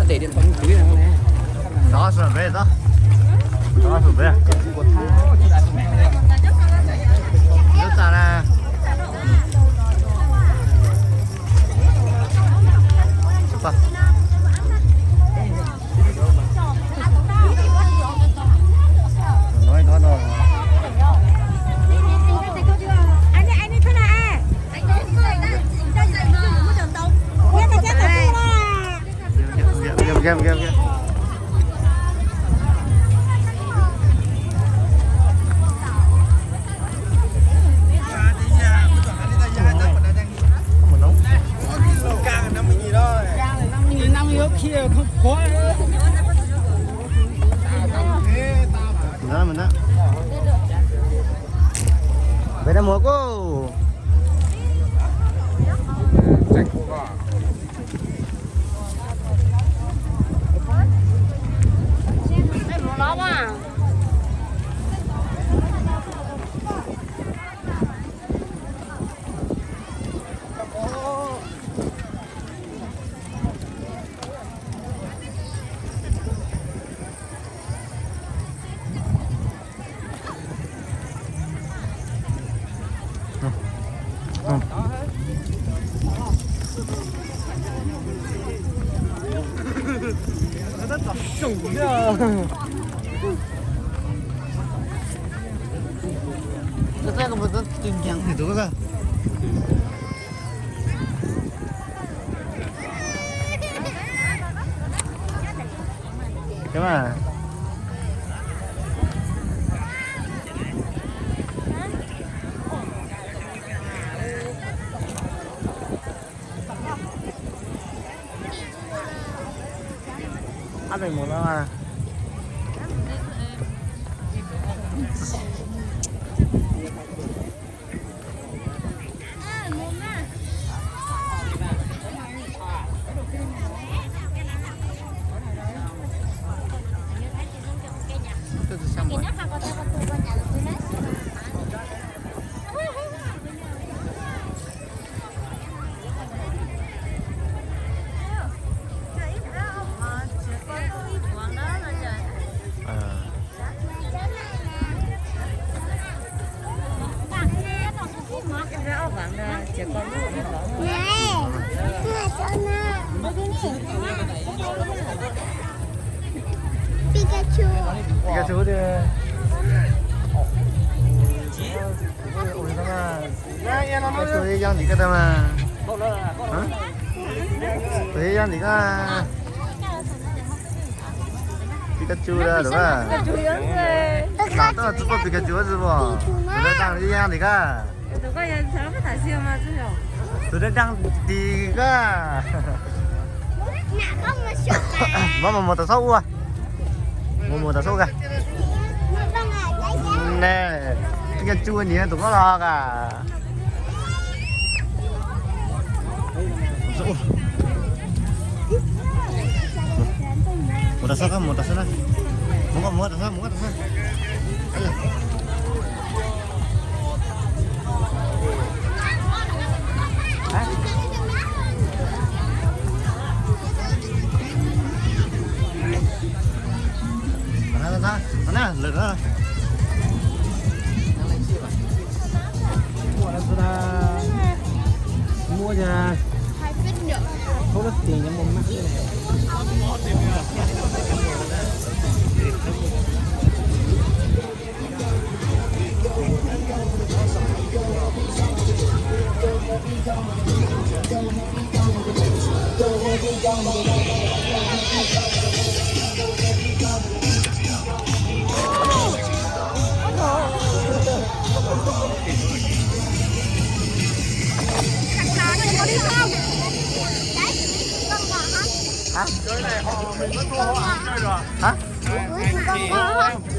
Tov sawv pem, tov sawv pem. Lub tas na. Peb naj muag kuj. Pikachu. Pikachu. Tus yog yog ntawm koj tau mas. Tus yog yog ntawm koj. Pikachu da lawm. Tus koj tsis pom Pikachu xwb pom. Tus da daj yog yog ntawm koj. Tus da daj tis koj. Muab mus mus tas xob ua. Mus mus tas xob ua. Ne, Pikachu niam tus koj los ka. Mus tas xob, mus tas xob na. Mus koj, mus tas xob, mus koj tas xob. Muab, muab, muab. Hah? Mus, mus, mus, mus.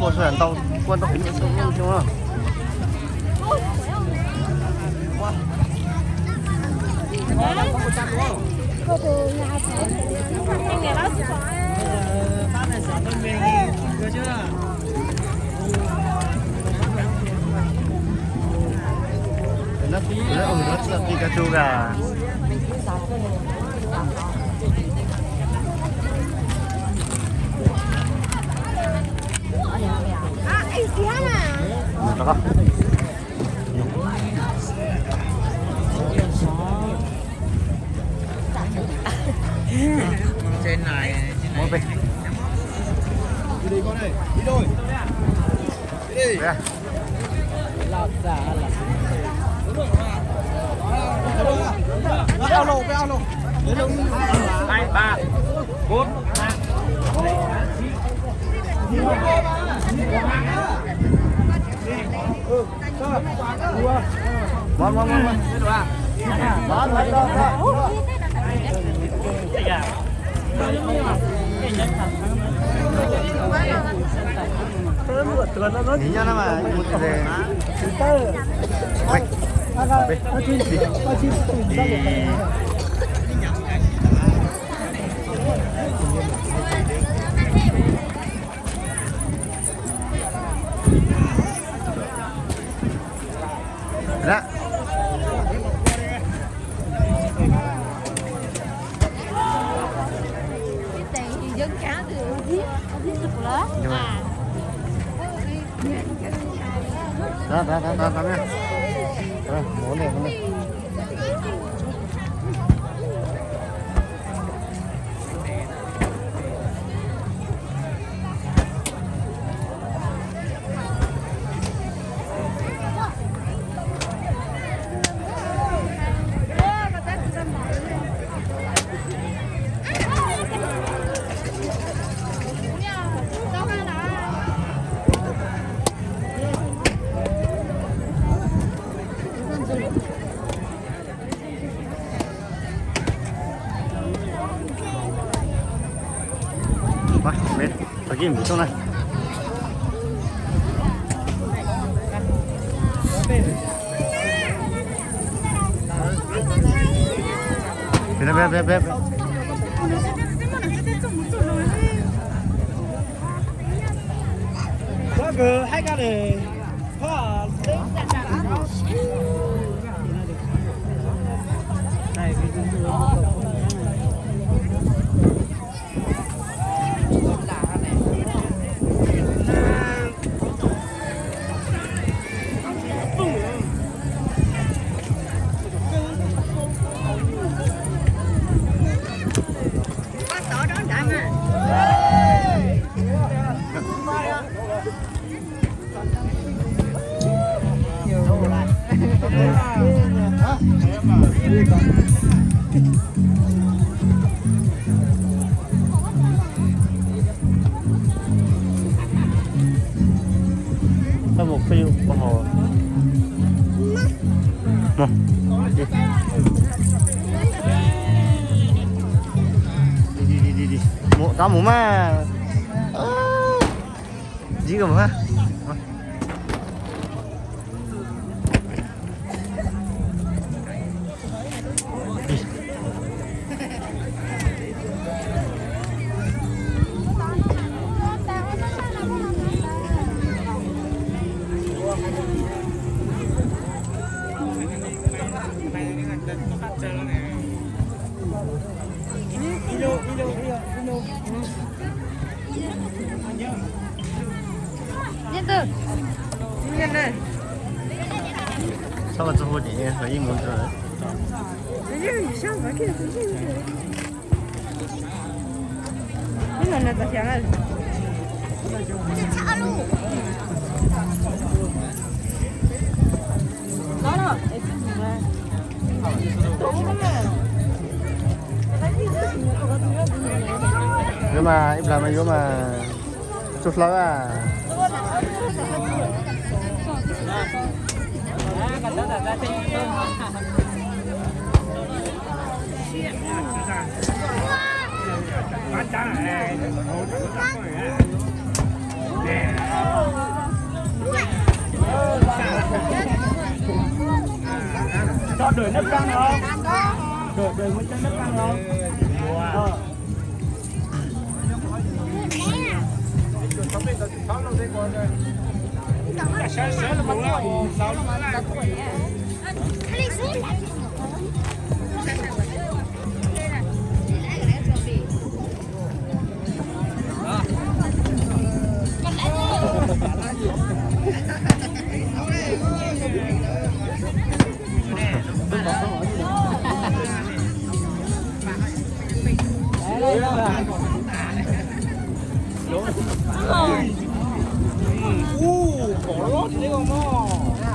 Ua sawv daws ntau, ua ntau. Pikachu kìa. Mus, tau mus mas. Dib kawg mus. Sab mas txog hu tias hlawv yeej mus ntawd. Yuav mas, ib plag mas yuav mas. Tsuj hlawv a. Dawm nab qaa los? Dawm, dawm mus coj nab qaa los? Ub, pom loj tsis teb ko mog.